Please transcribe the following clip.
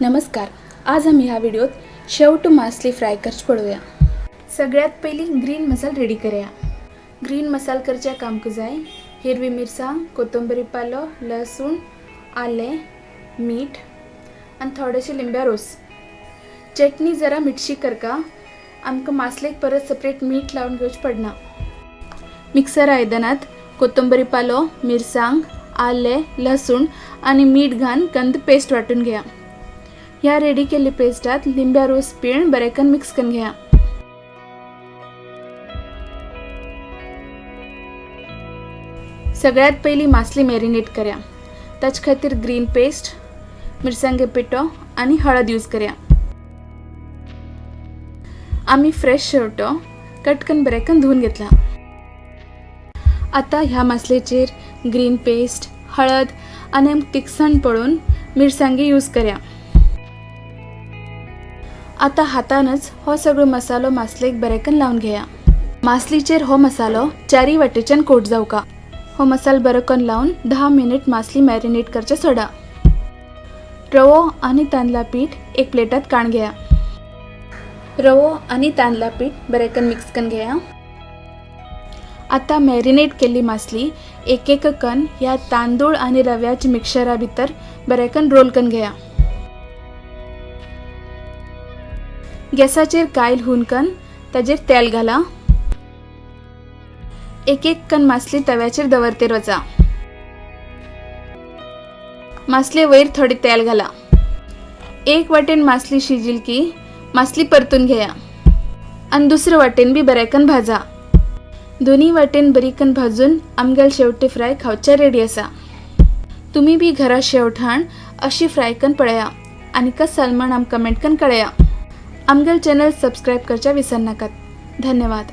नमस्कार, आज आमी ह्या व्हिडिओत शेवटू मासली फ्राय करच पळोवया. सगळ्यात पयलीं ग्रीन मसाल रेडी करया. ग्रीन मसाल करच्या आमकां जाय हिरवी मिरसांग, कोथंबरी पालो, लसूण, आलें, मीठ आनी थोडेशे लिंब्या रोस. चटणी जरा मिटशी करका, आमकां मासलेक परत सेपरेट मीठ लावन घेवचें पडना. मिक्सर आयदनात कोथंबरी पालो, मिरसांग, आलें, लसूण आनी मीठ घालून कंद पेस्ट वांटून घेया. ह्या रेडी केल्ल्या पेस्टात लिंब्या रोस पिळून बरें करून मिक्स करून घेया. सगळ्यात पयलीं मासली मॅरिनेट करया. ताचे खातीर ग्रीन पेस्ट, मिरसांगे पिठो आनी हळद यूज करया. आमी फ्रेश शेवटो कट करून बरें करून धुवन घेतला. आतां ह्या मासलेचेर ग्रीन पेस्ट, हळद आनी आमकां तिखसाण पळोवन मिरसांगी यूज करया. आतां हातानच हो सगळो मसालो मासलेक बरें करून लावन घेया. मासलीचेर हो मसालो चारी वाटेच्यान कोट जावका. हो मसालो बरो करून लावन 10 मिनट मासली मॅरिनेट करचे सोडा. रवो आनी तांदळा पीठ एक प्लेटात काण घेया. रवो आनी तांदळा पीठ बरें करून मिक्स करून घेया. आतां मॅरिनेट केल्ली मासली एक एक कन ह्या तांदूळ आनी रव्याच्या मिक्सरा भितर बरें करून रोल करून घेया. गॅसाचेर कायल हून कन ताजेर तेल घाला. एक एक कन मासली तव्याचेर दवरतेर वचा. मासले वयर थोडे तेल घाला. एक वाटेन मासली शिजील की मासली परतून घेया आनी दुसरे वाटेन बी बरें कन भाजा. दोन्ही वाटेन बरी कन भाजून आमगेल शेवटे फ्राय खावच्या रेडी आसा. तुमी बी घरा शेवट हाण अशी फ्राय कन पळया आनी कस जाल म्हण आमकां कमेंट कन कळया. आमगेल चॅनल सबस्क्रायब करच्या विसरनाकात. धन्यवाद.